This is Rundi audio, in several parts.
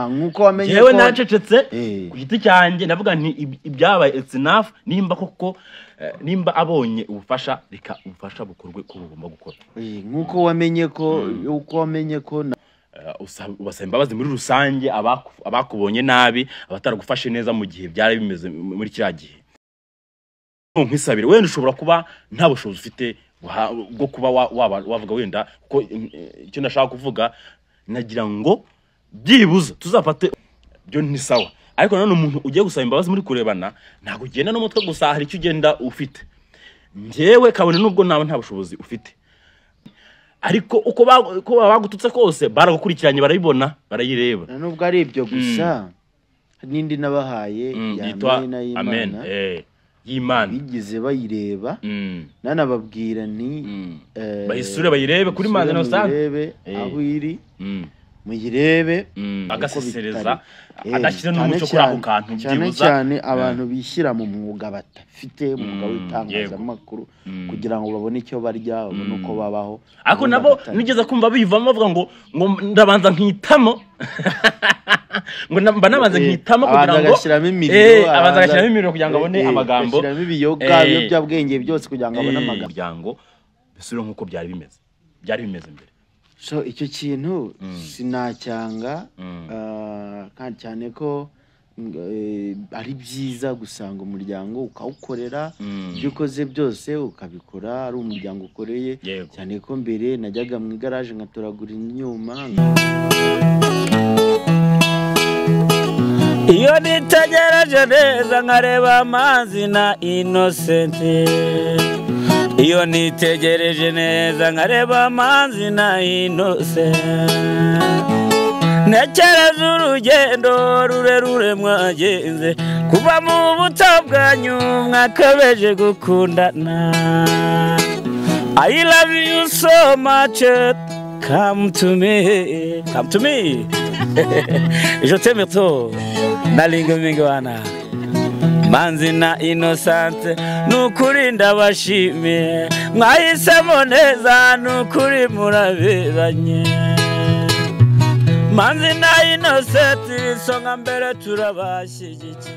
Nkuko wamenye Jewe ko nacecetse Eh. ku giti cyanjye, ndavuga nti ibyabaye, it's enough. Nimba koko nimba abonye ubufasha, reka ubufasha bukorwe ko bugomba gukorwa. Nkuko wamenye ko uko wamenye ko Ubasaba imbabazi muri rusange abakubonye nabi, abataragufashe neza mu gihe byari bimeze muri kiriya gihe. Nkwisabire, wenda ushobora kuba nta bushobozi ufite bwo kuba wavuga wenda kuko icyo ndashaka kuvuga, nagira ngo byibuze tuzafate byo ni sawa. Ariko nanone umuntu ugiye gusaba imbabazi muri kurebana, ntabwo ugenda n'umutwe gusa, hari icyo ugenda ufite. Njyewe kabone nubwo nawe nta bushobozi ufite, ariko uko baba bagututse kose, baragukurikiranye, barabibona, barayireba. Na nubwo ari ibyo gusa, hari n'indi nabahaye ya Yitwa Amena Amen. y'Imana. Y'Imana. Bigeze bayireba, nanababwira nti Bayisure, bayirebe kuri musure Manzi Innocent. muyirebe aho iri, muyirebe uko Agasesereza, bitari. Adashyira Cyane n'umuco kuri ako cyane- kantu cyane byibuza. cyane abantu bishyira mu mwuga badafite, umwuga w'itangazamakuru, kugira ngo babone icyo barya, babone uko babaho. Ariko Ubundi nabo agatari. nigeze kumva bivamo bavuga ngo ndabanza nkitamo, ngo mba nabanza nkitamo kugira Abanza ngo agashyiramo imiriro, abanza agashyiramo imiriro kugira ngo abone amagambo. Agashyiramo ibiyoga, ibiyobyabwenge byose kugira ngo abone amagambo. Umuryango bisubire nk'uko byari bimeze mbere. So icyo kintu sinacyanga, kandi cyane ko ari byiza gusanga umuryango ukawukorera. Ibyo ukoze byose ukabikora ari umuryango ukoreye, cyane ko mbere najyaga mu igaraje nkatoragura inyuma. Iyo nitegereje neza nkareba Amazi na Innocent, iyo nitegereje neza nkareba Amazi na Innocent, ntekereza urugendo rurerure mwagenze kuva mu buto bwanyu mwakabeje gukundana. I love you so much, come to me, come to me, je t'aime trop. Nalinga mingi wana Manzi na Innocent, nukuri ndabashimiye, mwahisemo neza, nukuri muraberanye. Manzi na Innocent, isonga mbere, turabashyigikiye.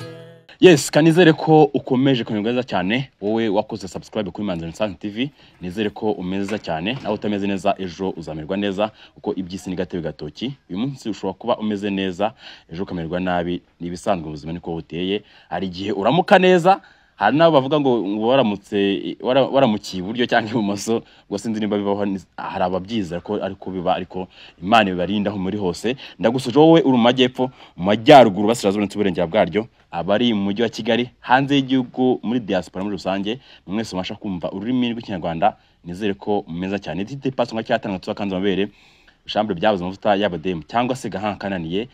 Yes, kanizere ko ukomeje kumererwa neza cyane, wowe wakoze subscribe kuri Manzi Innocent TV. Nizere ko umeze neza cyane. Nawe utameze neza, ejo uzamererwa neza, kuko iby'isi ni gatebe gatoki. Uyu munsi ushobora kuba umeze neza, ejo ukamererwa nabi. Ni ibisanzwe mu buzima, niko buteye. Hari igihe uramuka neza, hari n'abo bavuga ngo waramutse waramukiye iburyo cyangwa ibumoso, ubwo sinzi nimba bibaho, hari ababyizera ko ariko biba, ariko Imana ibarinda aho muri hose. Ndagusuje wowe uri mu majyepfo, mu majyaruguru, burasirazuba ndetse uburengera bwaryo, abari mu mujyi wa Kigali, hanze y'igihugu, muri diaspora muri rusange, mwese mubasha kumva ururimi rw'Ikinyarwanda, nizere ko mumeza cyane. Tite paso nka cyatanga tubakanze amabere shambre byabuze amavuta y'abademu cyangwa se gahanga kananiye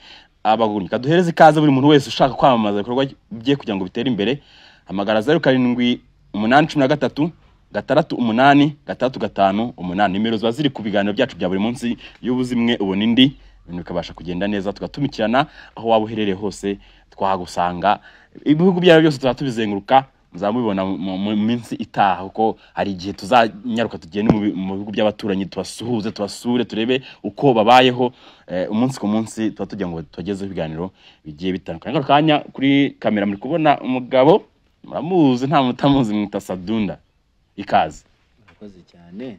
abagurnyi. Kaduhereze ikaze buri muntu wese ushaka kwamamaza ibikorwa bye kugira ngo bitere imbere. Hamagara 0781136865. Nimero ziba ziri ku biganiro byacu bya buri munsi. Iyo ubuze imwe ubona indi, ibintu bikabasha kugenda neza, tugatumikirana aho waba uherereye hose twahagusanga. Ibihugu byabo byose tuzaba tubizenguruka, muzaba mubibona mu minsi itaha, kuko hari igihe tuzanyaruka tugende mu bihugu by'abaturanyi, tubasuhuze, tubasure, turebe uko babayeho. Umunsi ku munsi tuba tugira ngo tubagezeho ibiganiro bigiye bitandukanye. Kano kanya kuri kamera muri kubona umugabo muramuzi, nta mutamuzi, mwita Sadunda. Ikaze. Murakoze cyane.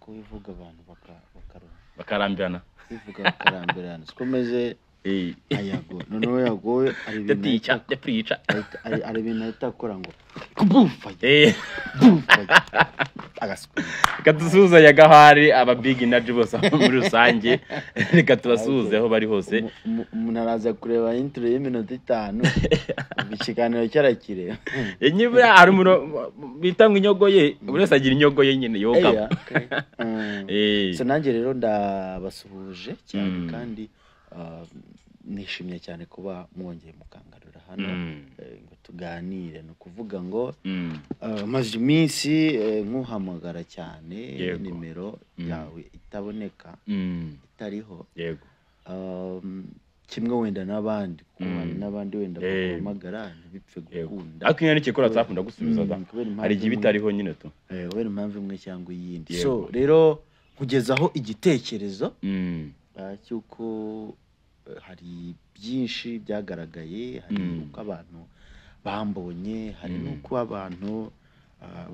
Kubivuga abantu bakaruha. Bakarambirana. Kubivuga bakarambirana, siko meze. Ayago noneho yagowe hari ibintu Ndatica ndaprica. hari ibintu ahita akora ngo bufa bufa agasuku. Reka dusuhuzanye agahari aba big energy bose muri rusange, reka tubasuhuze aho bari hose. Umuntu araza kureba intro y'iminota 5, ubwo ikiganiro cyarakireba. Nibura hari umuntu bita ngo inyogo ye, buri wese agira inyogo ye nyine yoga. Eya, okay. So nanjye rero ndabasuhuje cyane, kandi nishimye cyane kuba mwongeye mukangarura hano ngo tuganire. Ni ukuvuga ngo maze iminsi nkuhamagara cyane, nimero yawe itaboneka, itariho. Kimwe wenda n'abandi, kuko hari n'abandi wenda baguhamagara ntibipfe gukunda. Ariko iyo yandikiye kuri WhatsApp ndagusubiza da. Kubera impamvu Hari igihe imwe. bitariho nyine tu. Kubera impamvu imwe cyangwa iyindi. So rero kugezaho igitekerezo. cy'uko hari byinshi byagaragaye, hari uko abantu bambonye, hari n'uko abantu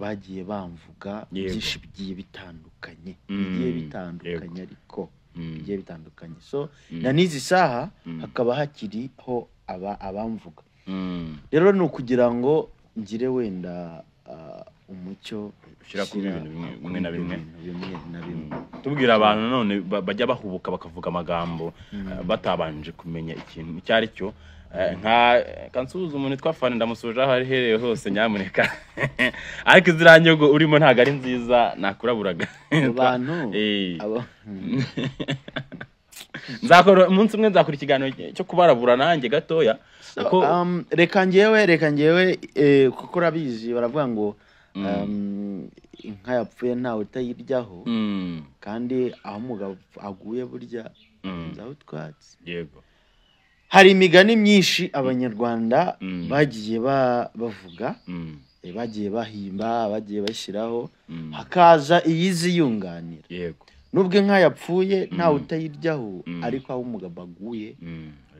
bagiye bamvuga byinshi bigiye bitandukanye, bigiye bitandukanye, ariko bigiye bitandukanye. So na n'izi saha hakaba hakiriho abamvuga. Rero ni ukugira ngo ngire wenda umucyo ushyira kuri ibintu bimwe na bimwe. Tubwira abantu none bajya bahubuka bakavuga amagambo batabanje kumenya ikintu icyo ari cyo. Nka kansuhuza umuntu witwa Fani, ndamusuje aho aherereye hose nyamuneka, ariko iziriya nyogo urimo ntabwo ari nziza, nakuraburaga. Abantu nzakora umunsi umwe, nzakora ikiganiro cyo kubarabura nanjye gatoya. Reka ngewe kuko urabizi baravuga ngo inka yapfuye ntawe utayiryaho, kandi aho umugabo aguye burya nzaho utwatsi. Yego. Hari imigani myinshi abanyarwanda bagiye bavuga, bagiye bahimba, bagiye bashyiraho, hakaza iyiziyunganira. Yego. Nubwo inka yapfuye ntawe utayiryaho, ariko aho umugabo aguye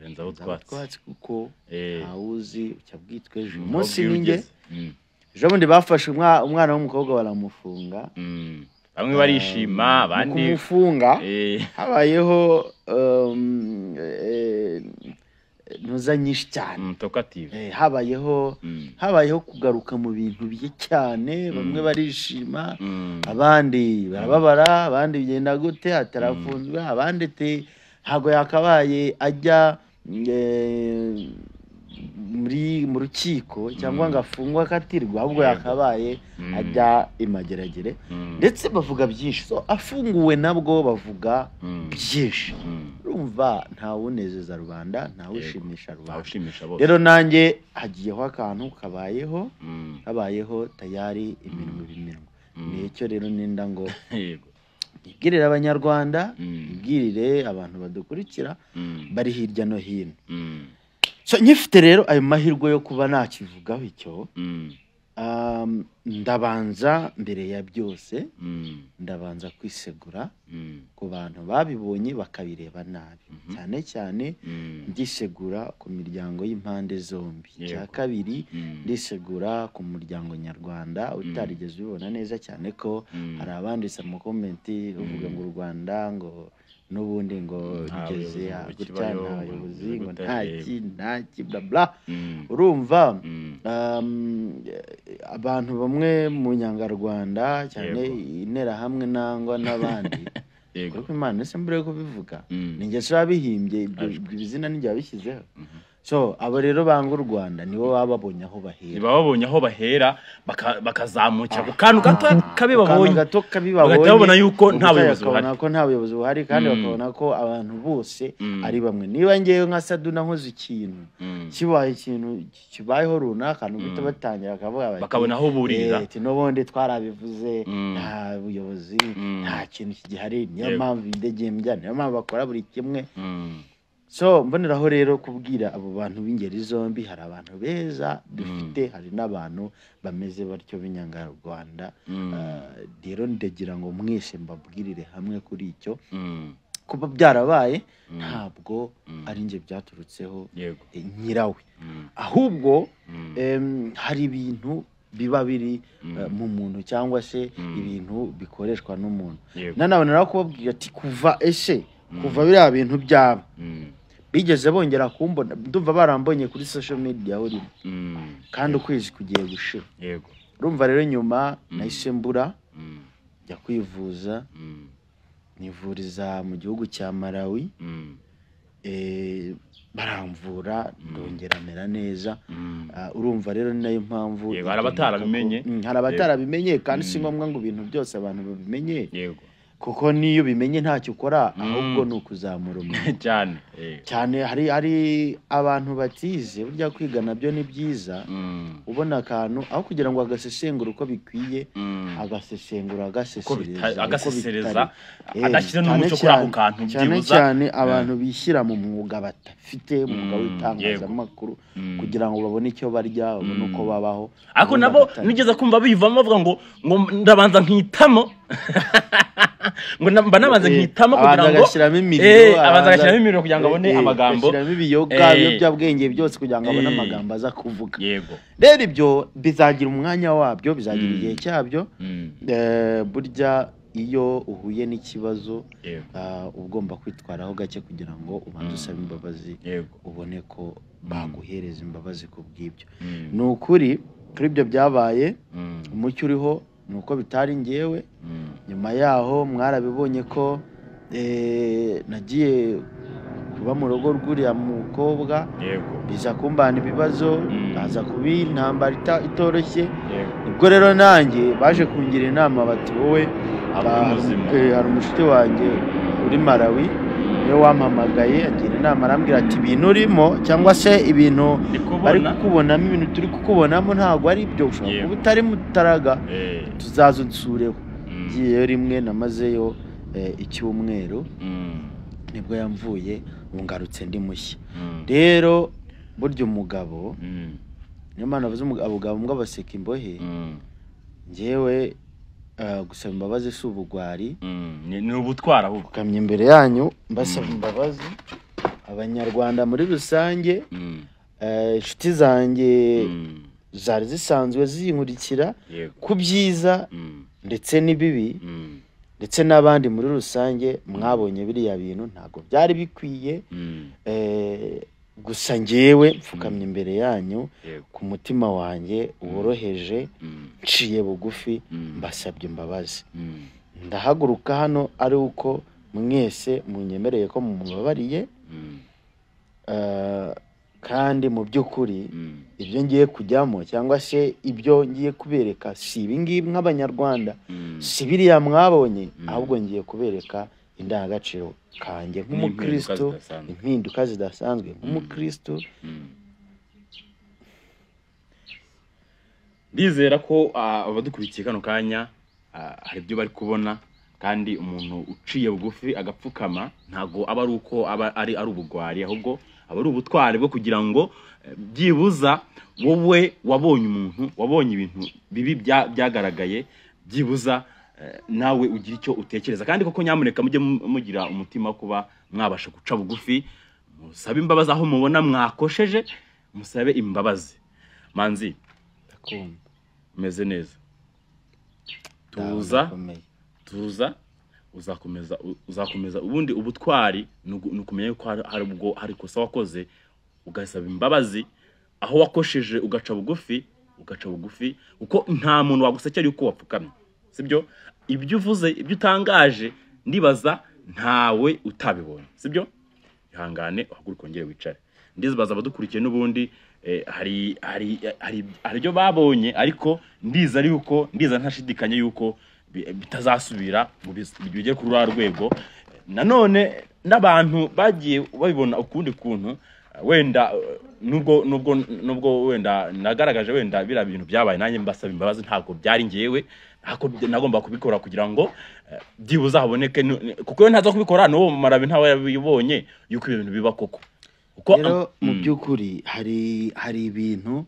nzaho utwatsi, kuko ntawuzi ucya bwitwa ejo. Umunsi ninjye ejo bundi bafashe umwana w'umukobwa baramufunga, bamwe barishima, abandi kumufunga habayeho ntuza nyinshi cyane, habayeho kugaruka mu bintu bye cyane, bamwe barishima, abandi barababara, abandi bigenda gute, atarafunzwe, abandi ntago yakabaye ajya mu rukiko cyangwa ngo afungwe akatirwa, ahubwo yakabaye ajya imageragere, ndetse bavuga byinshi. So afunguwe nabwo bavuga byinshi. Urumva ntawunezeza rubanda, ntawushimisha rubanda. Rero nanjye hagiyeho akantu kabayeho, habayeho tayari iminwa ibiminwa. Nicyo rero nenda ngo ibwirire abanyarwanda, ibwirire abantu badukurikira bari hirya no hino. So nyifite rero ayo mahirwe yo kuba nakivugaho icyo, ndabanza mbere ya byose ndabanza kwisegura ku bantu babibonye bakabireba nabi, cyane cyane ndisegura ku miryango y'impande zombi. Cya kabiri ndisegura ku muryango nyarwanda utarigeze ubibona neza, cyane ko hari abanditse mu komenti bavuga ngo u Rwanda ngo n'ubundi ngo rigeze gutya, nta bayobozi, ngo ntaki bla bla. Urumva abantu bamwe mu nyangarwanda cyane interahamwe nangwa n'abandi, kuko Imana ese mbere yo kubivuga ni ingeso babihimbye, ibyo bizina n'ibyo babishyizeho. So abo rero banga u Rwanda nibo baba babonye aho bahera, babonye aho bahera bakazamukira ku kantu gato kabi babonye, bagahita babona yuko nta buyobozi buhari, ko nta buyobozi buhari, kandi bakabona ko abantu bose ari bamwe. Niba ngewe nka Saduna nkoze ikintu kibaye ikintu kibayeho runaka, nuguhita batangira bakavuga bati bakabona aho burira, ati n'ubundi twarabivuze, nta buyobozi, nta kintu kigihari, niyo mpamvu idegembya, niyo mpamvu bakora buri kimwe. So mboneraho rero kubwira abo bantu b'ingeri zombi, hari abantu beza dufite, hari n'abantu bameze batyo b'inyangarwanda. Rero ndagira ngo mwese mbabwirire hamwe kuri icyo, kuba byarabaye ntabwo ari nge byaturutseho nyirawe, ahubwo hari ibintu biba biri mu muntu cyangwa se ibintu bikoreshwa n'umuntu. Nanaboneraho kubabwira ati kuva ese kuva biriya bintu byaba bigeze bongera kumbona, ndumva barambonye kuri social media aho rimwe, kandi ukwezi kugiye gushira. Yego. Urumva rero nyuma nahise mbura njya kwivuza, nivuriza mu gihugu cya Malawi, baramvura ndongera mera neza. Urumva rero ni nayo mpamvu hari abatarabimenye, hari abatarabimenye, kandi si ngombwa ngo ibintu byose abantu babimenye. Yego. Kuko niyo bimenye ntacyo ukora, ahubwo ni ukuzamura umuntu cyane cyane. Hari abantu batize, burya kwiga nabyo ni byiza, ubona akantu aho kugira ngo agasesengure uko bikwiye, agasesengura agasesereza, adashyira n'umucyo kuri ako kantu. Cyane cyane abantu bishyira mu mwuga batafite, umwuga w'itangazamakuru, kugira ngo babone icyo barya, babone uko babaho. Ariko nabo nigeze kumva bivamo bavuga ngo ndabanza nkitamo. Ngo mba nabanza nkitamo kugira ngo agashyiramo imiriro, abanza agashyiramo imiriro kugira ngo abone amagambo, agashyiramo ibiyoga, ibiyobyabwenge byose kugira ngo abone amagambo aza kuvuga. Yego. Rero ibyo bizagira umwanya wabyo, bizagira igihe cyabyo. Burya iyo uhuye n'ikibazo ugomba kwitwaraho gake kugira ngo ubanze usabe imbabazi, ubone ko baguhereza imbabazi ku bw'ibyo. Ni ukuri kuri ibyo byabaye, umucyo uriho ni uko bitari ngewe. Nyuma yaho mwarabibonye ko nagiye kuba mu rugo rw'uriya mukobwa, biza kumbana ibibazo, aza kuba intambara itoroshye. Ubwo rero nanjye baje kungira inama bati wowe, hari umushuti wanjye uri Malawi niwe wampamagaye agira inama, arambwira ati ibintu urimo cyangwa se ibintu bari kukubonamo, ibintu turi kukubonamo ntabwo ari ibyo, ushobora kuba utari mutaraga, tuzaza unsureho. Ngiyeyo rimwe namazeyo icyumweru, nibwo yamvuye ngarutse ndi mushya. Rero burya umugabo, niyo mpamvu navuze umugabo mbwa baseka imbohe, njyewe gusaba imbabazi si ubugwari, ni ubutwara ahubwo. Kamye imbere yanyu mbasaba imbabazi abanyarwanda muri rusange, inshuti zanjye zari zisanzwe zinkurikira ku byiza ndetse n'ibibi, ndetse n'abandi muri rusange mwabonye biriya bintu ntabwo byari bikwiye. Gusa njyewe mfukamye imbere yanyu ku mutima wanjye woroheje, nciye bugufi, mbasabye imbabazi. Ndahaguruka hano ari uko mwese munyemereye ko mumubabariye, kandi mu by'ukuri ibyo ngiye kujyamo cyangwa se ibyo ngiye kubereka si ibi ngibi nk'abanyarwanda, si biriya mwabonye, ahubwo ngiye kubereka indangagaciro kanjye nk'umukristo, impinduka zidasanzwe nk'umukristo. Ndizera ko abadukurikiye kano kanya hari ibyo bari kubona, kandi umuntu uciye bugufi agapfukama ntago aba ari uko aba ari ubugwari, ahubwo aba ari ubutwari bwo kugira ngo byibuza wowe wabonye umuntu, wabonye ibintu bibi byagaragaye, byibuza nawe ugira icyo utekereza. Kandi koko nyamuneka mujye mugira umutima kuba mwabasha guca bugufi, musabe imbabazi aho mubona mwakosheje, musabe imbabazi. Manzi, ndakumva umeze neza, tuza uzakomeza. Ubundi ubutwari ni ukumenya ko hari ubwo hari kosa wakoze ugasaba imbabazi, aho wakosheje ugaca bugufi, uko nta muntu wagusekera yuko wapfukamye, sibyo? Ibyo uvuze, ibyo utangaje, ndibaza ntawe utabibonye, sibyo? Ihangane uhaguruke wongere wicare. Ndibaza abadukurikiye n'ubundi hari hari hari ibyo babonye, ariko ndiza yuko ndiza ntashidikanye yuko bitazasubira ngo bijye kuri rwa rwego. Nanone n'abantu bagiye babibona ukundi kuntu, wenda nubwo wenda nagaragaje wenda bira bintu byabaye, nanjye mbasaba imbabazi, ntabwo byari ngewe, ntabwo nagomba kubikora kugira ngo byibuze haboneke, kuko iyo ntaza kubikora n'uwo Marabi ntawe yabibonye yuko ibintu biba koko. Rero mu by'ukuri hari ibintu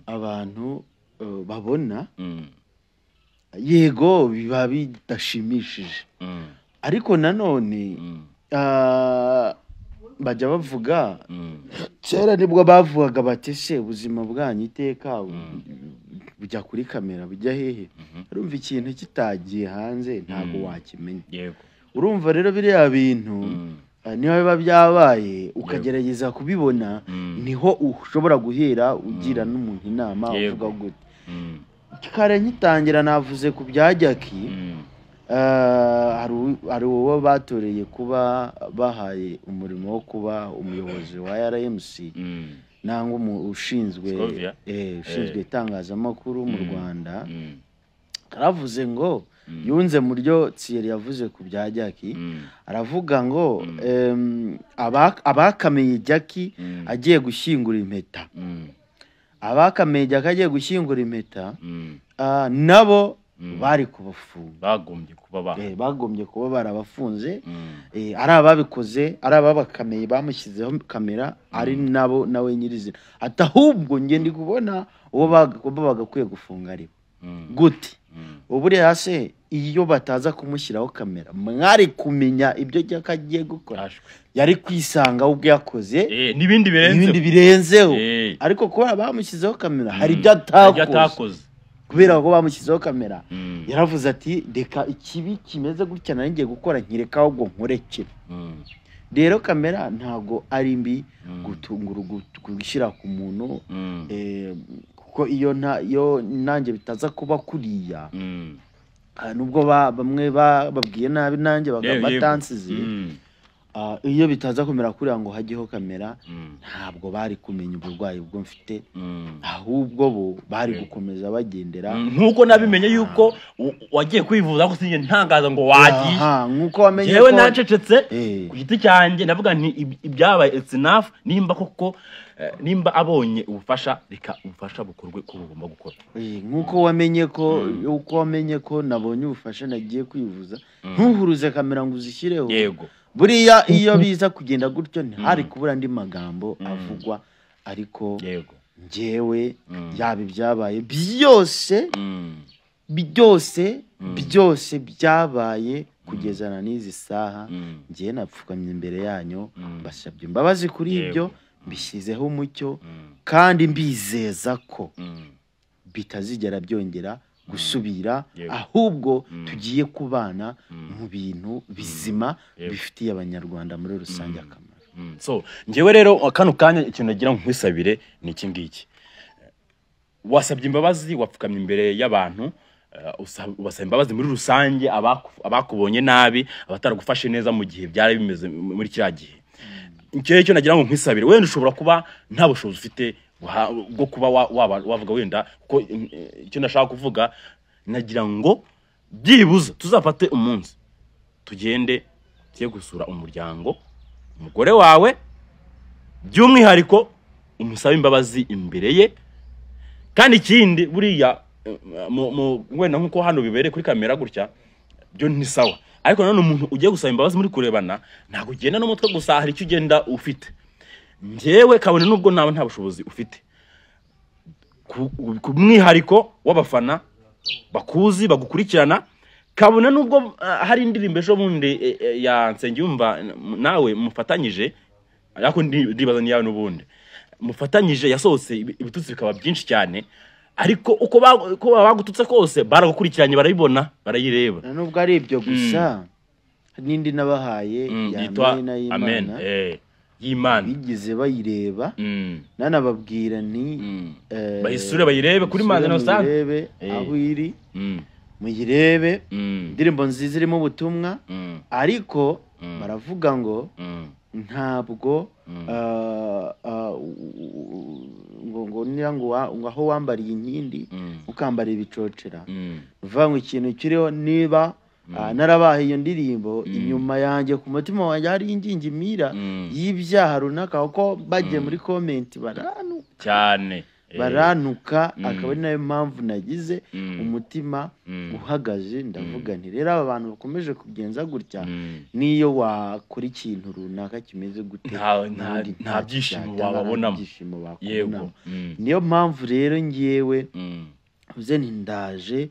abantu babona, yego biba bidashimishije, ariko nanone bajya bavuga kera nibwo bavugaga bati se ubuzima bwanyu iteka bujya kuri kamera, bujya hehe? Urumva ikintu kitagiye hanze ntabwo wakimenya. Yego. Urumva rero biriya bintu niba biba byabaye ukagerageza kubibona, niho ushobora guhera ugira n'umuntu inama uvuga gute. Kare nkitangira navuze ku bya Jackie, hari uwo batoreye kuba bahaye umurimo wo kuba umuyobozi wa RMC nangwa ushinzwe itangazamakuru mu Rwanda, aravuze ngo yunze mu ryo Thierry yavuze ku bya Jackie, aravuga ngo abakameye Jackie agiye gushyingura impeta, abakameye Jackie agiye gushyingura impeta nabo bari kubafunga, bagombye kuba barabafunze, ari ababikoze, ari ababakameye bamushyizeho kamera, ari nabo nawe nyirizina. Ati ahubwo nge ndi kubona uwo bagakwiye gufunga ari gute. Uburiya se iyo bataza kumushyiraho kamera mwari kumenya ibyo agiye gukora, yari kwisanga ubwo yakoze n'ibindi birenzeho. Ariko kuba bamushyizeho kamera hari ibyo atakoze, kubera ko bamushyizeho kamera yaravuze ati reka ikibi kimeze gutya nari ngiye gukora nkireka ahubwo nkurekere. Rero kamera ntago ari mbi gutungura gushyira ku muntu, kuko iyo nanjye bitaza kuba kuriya, nubwo bamwe babwiye nabi nanjye batansize, iyo bitaza kumera kuriya ngo hajyeho kamera ntabwo bari kumenya uburwayi bwo mfite, ahubwo bo bari gukomeza bagendera. Nkuko nabimenye yuko wagiye kwivuza ko sinjye ntangaza ngo wagiye, nkuko wamenye ko yewe nacecetse ku giti cyanjye ndavuga nti ibyabaye it's enough, nimba koko nimba abonye ubufasha reka ubufasha bukorwe ko bugomba gukora. Nkuko wamenye ko uko wamenye ko nabonye ubufasha nagiye kwivuza, ntuhuruze kamera ngo uzishyireho. Yego, buriya iyo biza kugenda gutyo ntihari kubura andi magambo avugwa, ariko njyewe yaba ibyabaye byose byose byose byabaye kugeza na n'izi saha, njyewe napfukamye imbere yanyu mbasabye imbabazi kuri ibyo, mbishyizeho umucyo kandi mbizeza ko bitazigera byongera gusubira, ahubwo tugiye kubana mu bintu bizima bifitiye abanyarwanda muri rusange akamaro. So njyewe rero kano kanya ikintu nagira nkwisabire ni iki ngiki: wasabye imbabazi, wapfukamye imbere y'abantu, ubasaba imbabazi muri rusange abakubonye nabi, abataragufashe neza mu gihe byari bimeze muri kiriya gihe. Icyo cyo nagira ngo nkwisabire, wenda ushobora kuba nta bushobozi ufite bwo kuba wavuga wenda ko icyo ndashaka kuvuga, nagira ngo byibuze tuzafate umunsi tugende tujye gusura umuryango, umugore wawe by'umwihariko umusabe imbabazi imbere ye. Kandi ikindi buriya wenda nkuko hano bibereye kuri kamera gutya byo ni sawa, ariko nanone umuntu ugiye gusaba imbabazi muri kurebana ntabwo ugenda n'umutwe gusa, hari icyo ugenda ufite. Njyewe kabone nubwo nawe nta bushobozi ufite, ku mwihariko w'abafana bakuzi bagukurikirana, kabone nubwo hari indirimbo ejo bundi ya Nsengiyumva nawe mufatanyije, ariko ndibaza ni yawe n'ubundi mufatanyije yasohotse, ibitutsi bikaba byinshi cyane, ariko uko bagututse kose baragukurikiranye, barabibona, barayireba. Nubwo ari ibyo gusa n'indi nabahaye ya Amen y'Imana bigize bayireba, nanababwira nti bayisure bayirebe kuri Manzi Innocent, bayirebe aho iri, muyirebe, indirimbo nziza irimo ubutumwa, ariko baravuga ngo ntabwo ngo niba ngo aho wambariye inkindi ukambara ibicocera, uvuga ngo ikintu kiriho niba narabaha iyo ndirimbo inyuma yanjye ku mutima wanjye hari ingingimira y'ibyaha runaka, kuko bagiye muri comment baranuka cyane, baranuka, akaba ari nayo mpamvu nagize umutima uhagaze, ndavuga nti rero aba bantu bakomeje kugenza gutya, niyo wakora ikintu runaka kimeze gute nta byishimo wababonamo. Yego, niyo mpamvu rero ngewe uze nti ndaje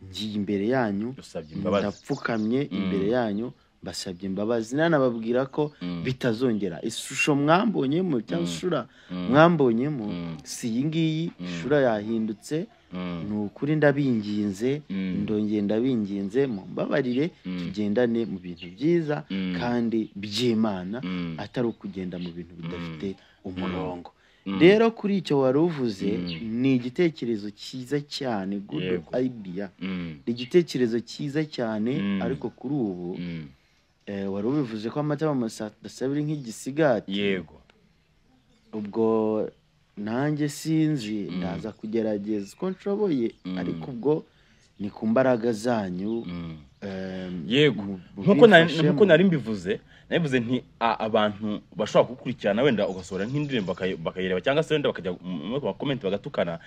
ngiye imbere yanyu, ndapfukamye imbere yanyu basabye imbabazi, nanababwira ko bitazongera. Ishusho mwambonyemo cyangwa isura mwambonyemo si iyi ngiyi, ishura yahindutse, ni ukuri ndabinginze, ndongeye ndabinginze mumbabarire, tugendane mu bintu byiza kandi by'Imana, atari ukugenda mu bintu bidafite umurongo. Rero kuri icyo wari uvuze ni igitekerezo cyiza cyane, good idea, ni igitekerezo cyiza cyane, ariko kuri ubu wari ubivuze ko amata adasabira nk'igisigati. Yego, ubwo nanjye sinzi, ndaza kugerageza uko nshoboye, ariko ubwo ni ku mbaraga zanyu. Yego, nkuko nari mbivuze, nabivuze nti abantu bashobora kugukurikirana wenda ugasohora nk'indirimbo bakayireba, cyangwa se wenda bakajya mu comment bagatukana,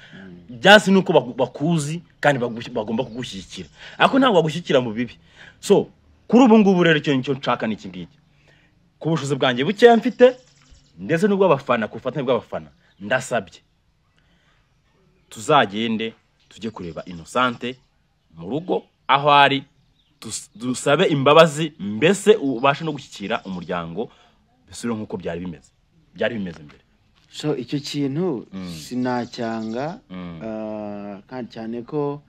byasi nuko bakuzi kandi bagomba kugushyigikira, ariko ntabwo bagushyigikira mu bibi. So kuri ubu ngubu rero icyo nicyo nshaka ni iki ngiki, ku bushobozi bwanjye bukeya mfite ndetse n'ubw'abafana, ku bufatanye bw'abafana, ndasabye tuzagende tujye kureba Innocente mu rugo aho ari, dusabe imbabazi, mbese ubashe no gushyikira umuryango bisubire nk'uko byari bimeze mbere. So icyo kintu sinacyanga, kandi cyane ko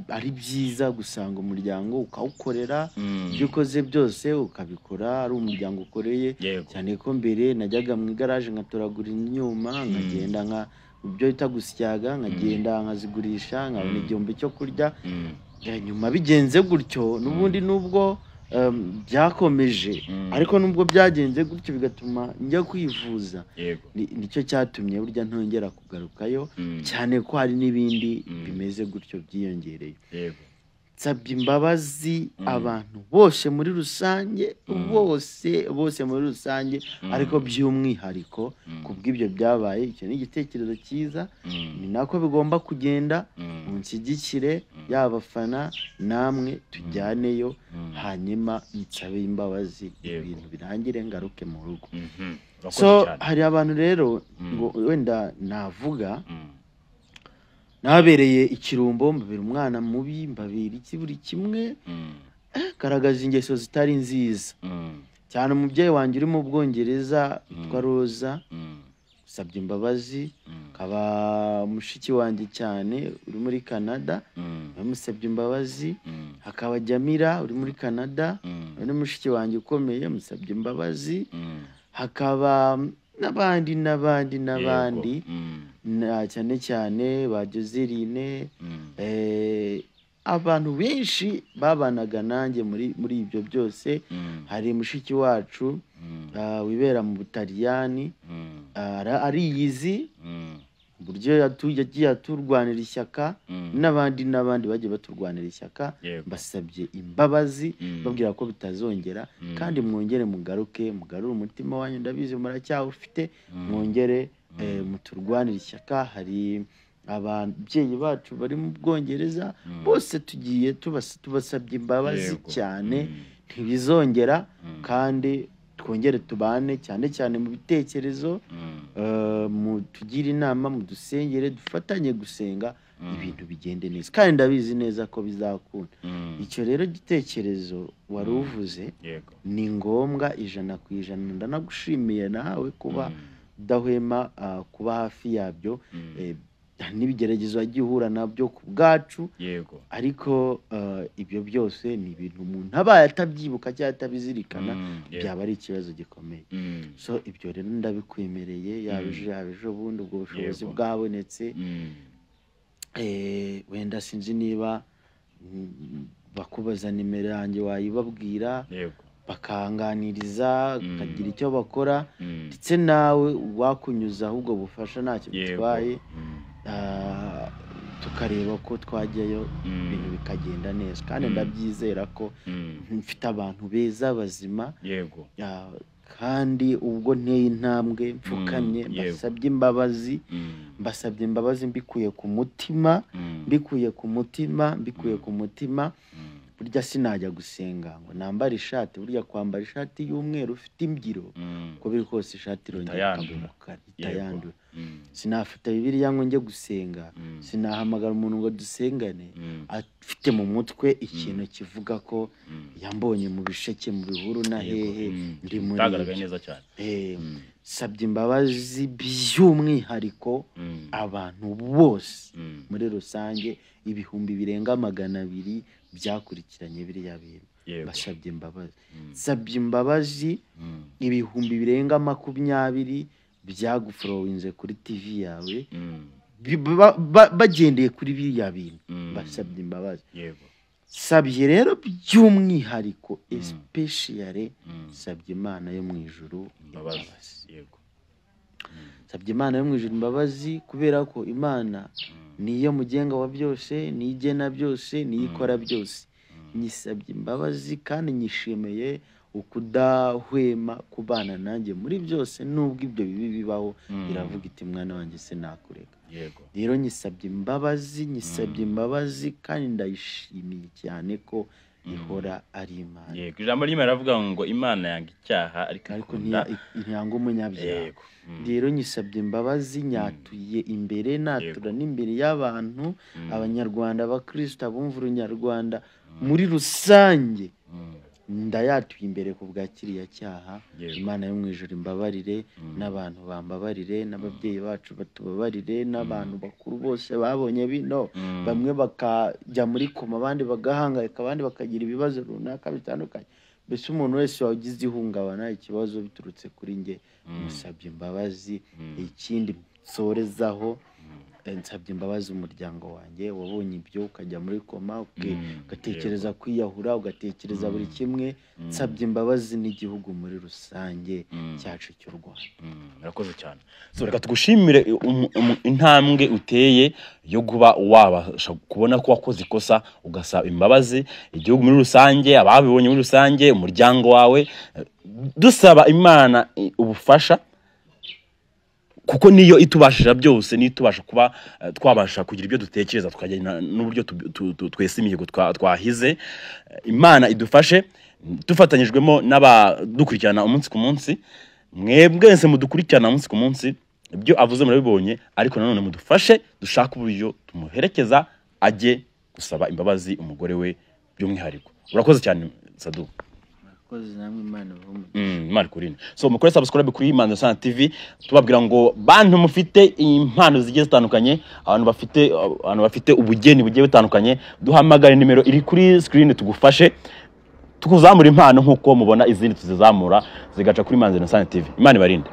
ari byiza gusanga umuryango ukawukorera, ibyo ukoze byose ukabikora ari umuryango ukoreye. Cyane ko mbere najyaga mu igaraje nkatoragura inyuma, nkagenda nka ibyo bita gusyaga, nkagenda nkazigurisha, nkabona igihumbi cyo kurya. Nyuma bigenze gutyo n'ubundi nubwo byakomeje, ariko nubwo byagenze gutyo bigatuma njya kwivuza, nicyo cyatumye burya ntongera kugarukayo, cyane ko hari n'ibindi bimeze gutyo byiyongereye. Nsabye imbabazi abantu bose muri rusange, bose muri rusange, ariko by'umwihariko kubw'ibyo byabaye. Icyo ni igitekerezo cyiza, ni nako bigomba kugenda. Munshyigikire yaba abafana namwe tujyaneyo, hanyuma nsabe imbabazi, ibintu birangire ngaruke mu rugo. So hari abantu rero ngo wenda navuga nabereye ikirumbo, mbabera umwana mubi, mbabera iki buri kimwe, garagaza ingeso zitari nziza cyane. Umubyeyi wanjye uri mu Bwongereza witwa Roza, usabye imbabazi. Kaba mushiki wanjye cyane uri muri Canada, bamusabye imbabazi. Hakaba Jamira uri muri Canada, uri mushiki wanjye ukomeye, musabye imbabazi. Hakaba n'abandi n'abandi n'abandi, cyane cyane ba Joseline, abantu benshi babanaga nanjye muri ibyo byose. Hari mushiki wacu wibera mu Butaliyani, ariyizi uburyo yagiye aturwanira ishyaka, n'abandi n'abandi bagiye baturwanira ishyaka. Basabye imbabazi, babwira ko bitazongera, kandi mwongere mugaruke, mugarure umutima wanyu, ndabizi muracyawufite, mwongere muturwanire ishyaka. Hari ababyeyi bacu bari mu Bwongereza, bose tugiye tubasabye imbabazi cyane, ntibizongera, kandi twongere tubane cyane cyane mu bitekerezo, mutugire inama, mudusengere, dufatanye gusenga, ibintu bigende neza, kandi ndabizi neza ko bizakunda. Icyo rero gitekerezo wari uvuze ni ngombwa 100%. Ndanagushimiye nawe kuba udahwema kuba hafi yabyo, n'ibigeragezo wagiye uhura nabyo ku bwacu. Ariko ibyo byose ni ibintu umuntu abaye atabyibuka cyangwa atabizirikana, byaba ari ikibazo gikomeye. So ibyo rero ndabikwemereye, yaba ejo yaba ejo bundi ubwo bushobozi bwabonetse. Wenda sinzi niba bakubaza nimero yanjye wayibabwira, bakanganiriza, bakagira icyo bakora, ndetse nawe wakunyuza ahubwo bufasha ntacyo bitwaye, tukareba ko twajyayo ibintu bikagenda neza. Kandi ndabyizera ko mfite abantu beza bazima. Kandi ubwo nteye intambwe mfukamye, mbasabye imbabazi, mbasabye imbabazi mbikuye ku mutima, mbikuye ku mutima, mbikuye ku mutima. Burya sinajya gusenga ngo nambare ishati, burya kwambara ishati y'umweru ufite imbyiro, uko biri kose ishati irongera ikaba itayandura. Sinafata Bibiliya ngo njye gusenga, sinahamagara umuntu ngo dusengane afite mu mutwe ikintu kivuga ko yambonye mu bisheke, mu bihuru na hehe, ndi muri neza cyane. Sabye imbabazi by'umwihariko abantu bose muri rusange, ibihumbi birenga 200 byakurikiranye biriya bintu, basabye imbabazi. Sabye imbabazi ibihumbi birenga 20 byagufurowinze kuri TV yawe, bagendeye kuri biriya bintu, basabye imbabazi. Sabye rero by'umwihariko especially sabye Imana yo mu ijuru imbabazi. Sabye Imana yo mu ijuru imbabazi, kubera ko Imana niyo mugenga wa byose, niyo igena byose, niyo ikora byose. Nyisabye imbabazi kandi nyishimiye ukudahwema kubana nanjye muri byose, nubwo ibyo bibi bibaho, iravuga iti mwana wanjye sinakureka. Rero nyisabye imbabazi, nyisabye imbabazi kandi ndayishimiye cyane ko Ihora ari Imana. Yego, ijambo ry'Imana riravuga ngo Imana yanga icyaha ariko ariko ikunda ntiyanga umunyabyaha. Rero nyisabye imbabazi, nyatuye imbere, natura n'imbere y'abantu, Abanyarwanda, Abakristo, abumva Urunyarwanda muri rusange, ndayatuye imbere ku bwa kiriya cyaha. Imana yo mu ijuru imbabarire, n'abantu bambabarire, n'ababyeyi bacu batubabarire, n'abantu bakuru bose babonye bino, bamwe bakajya muri koma, abandi bagahangayika, abandi bakagira ibibazo runaka bitandukanye. Mbese umuntu wese wagize ihungabana, ikibazo biturutse kuri njye, musabye imbabazi. Ikindi nsorezaho, nsabye imbabazi umuryango wanjye wabonye ibyo, ukajya muri koma, ugatekereza kwiyahura, ugatekereza buri kimwe. Nsabye imbabazi n'igihugu muri rusange cyacu cy'u Rwanda. Murakoze cyane. So reka tugushimire intambwe uteye yo kuba wabasha kubona ko wakoze ikosa, ugasaba imbabazi igihugu muri rusange, ababibonye muri rusange, umuryango wawe. Dusaba Imana ubufasha, kuko niyo itubashije byose, niyo itubasha kuba twabasha kugira ibyo dutekereza, tukagenda n'uburyo twese imihigo twahize. Imana idufashe dufatanyijwemo n'abadukurikirana umunsi ku munsi. Mwebwe mwese mudukurikirana umunsi ku munsi, ibyo avuze murabibonye, ariko nanone mudufashe dushake uburyo tumuherekeza ajye gusaba imbabazi umugore we by'umwihariko. Urakoze cyane, Sadu. Murakoze namwe, Imana ibahe umugisha. Imana ikurinde. So mukore subscribe kuri Manzi Sana TV. Tubabwira ngo bantu mufite impano zigiye zitandukanye, abantu bafite ubugeni bugiye butandukanye, duhamagare nimero iri kuri screen, tugufashe tukuzamura impano nk'uko mubona izindi tuzizamura zigaca kuri Manzi Sana TV. Imana ibarinde.